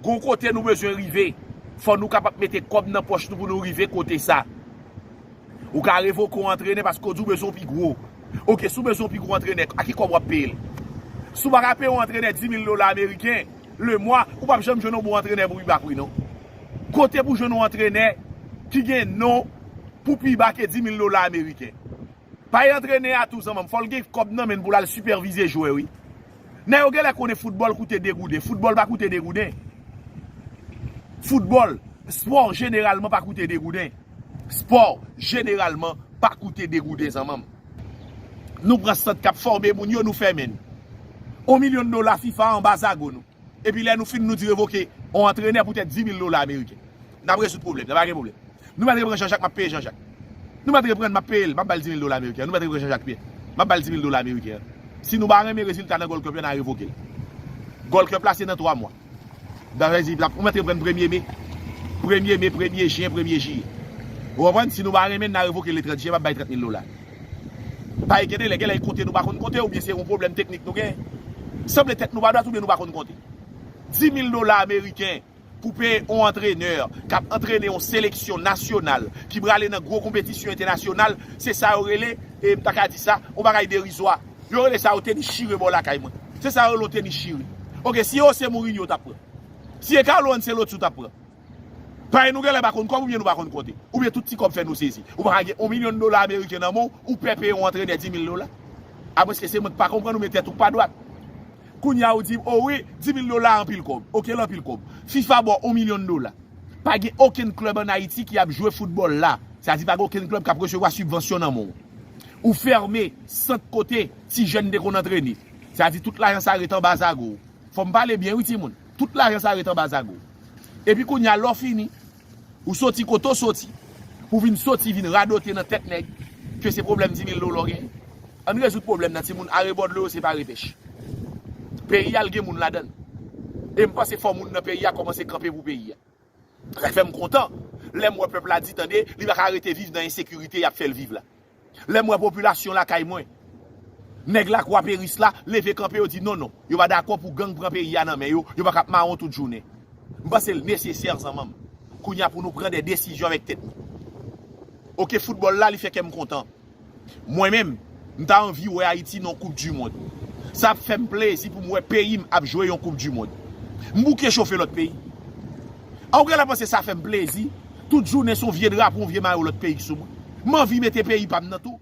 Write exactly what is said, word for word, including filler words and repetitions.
Gon kote nou bezwen rive. Fò nou kapab mete kòb nan pòch nou pou nou rive kote sa. Ou ka revoke yon antrenè paske w di w bezwen yon pi gwo. Oke, si w bezwen yon pi gwo antrenè, a ki kòb w ap peye l? Si w pa ka peye yon antrenè dis mil dola ameriken le mwa, ou p ap janm jwenn yon bon antrenè pou pi ba pri, non. Kote pou jwenn yon antrenè ki gen non pou pi ba ke dis mil dola ameriken? Pay antrenè a tou, zanmanm, fò l gen kòb nan men l pou l al sipèvize jwè, wi. Nèg yo genlè konnen foutbòl koute de gouden. Foutbòl pa koute de gouden. Foutbòl, spò jeneralman pa koute de gouden. Spò jeneralman pa koute de gouden, zanmanm. Nou pran sant k ap fòme moun yo, nou fèmen l. On milyon dola fifa anba zago nou. Epi lè nou fin, nou di revoke on antrenè poutèt dis mil dola ameriken. N ap rezoud pwoblèm nan, pa gen pwoblèm. Nou mèt reprann Jean-Jacques, m ap peye Jean-Jacques. Nou mèt reprann, m ap peye l, m ap ba l dis mil dola ameriken. Nou mèt reprann Jean-Jacques Pierre, m ap ba l dis mil dola ameriken. Si nou pa renmen rezilta nan Gold Cup la, n a revoke l. Gold Cup la, se nan twa mwa. Sa vle di, ou mèt reprann premye me. Premye me, premye jen, premye jiyè. Ou konprann? Si nou pa renmen, n a revoke l le trant jen, m ap bay trant mil dola. Pa gen de lè, genlè e konte nou pa konn konte, oubyen se yon pwoblèm teknik nou gen. Sanble tèt nou pa dwat oubyen nou pa konn konte. Dis mil dola ameriken pou peye yon antrenè k ap antrene yon seleksyon nasyonal ki prale nan gwo konpetisyon entènasyonal, se sa yo rele, e m ta ka di sa, yon bagay derizwa. Yo rele sa yon tenis chire bò lakay mwen. Se sa yo rele yon tenis chire. Oke, si yo se Mourinho t ap pran. Si e Carlo Ancelotti w t ap pran. Paske nou genlè pa konn kòb oubyen nou pa konn konte. Oubyen tout ti kòb fè nou sezi. Ou pa ka gen yon milyon dola ameriken nan men w, ou pè peye yon antrenè dis mil dola. Apre se mwen k pa konprann oubyen tèt ou k pa dwat. Kounye a ou di, o wi, dis mil dola anpil kòb. Oke, l anpil kòb. fifa ba w yon milyon dola. Pa gen okenn klèb ann Ayiti ki ap jwe foutbòl la. Sa di pa gen okenn klèb k ap resevwa sibvansyon nan men w. Ou fèmen sant kote ti jèn te konn antrene. Sa di tout lajan sa ret anba zago w. Fò m pale byen wi timoun. Tout lajan sa ret anba zago. Epi kounye a lè w fini, ou soti kote w soti, pou vin soti vin radote nan tèt nèg ke se pwoblèm dis mil dola w gen. Ann rezoud pwoblèm nan timoun, are bòdlo yo se pare pèch. Peyi a l gen moun ladan l. E m panse fò moun nan peyi a kòmanse kanpe pou peyi a. Sa k fè m kontan lè m wè pèp la di tande, li pa ka rete viv nan ensekirite y ap fè l viv la. Lè m wè popilasyon lakay mwen, nèg Lakwa Peris la leve kanpe, yo di non, non, yo pa dakò pou gang pran peyi a nan men yo, yo pa ka ap mawon tout jounen. M panse l nesesè zanmanm kounye a pou nou pran de desizyon avèk tèt nou. Oke, foutbòl la li fè kè m kontan. Mwen menm, m ta anvi wè Ayiti nan koup di mond. Sa ap fè m plezi pou m wè peyi m ap jwe yon koup di mond. M bouke chofe lòt peyi. An ou genlè panse sa fè m plezi? Tout jounen se yon vye drapo, yon vye mayo lòt peyi k sou mwen. M anvi mete peyi pa m nan tou.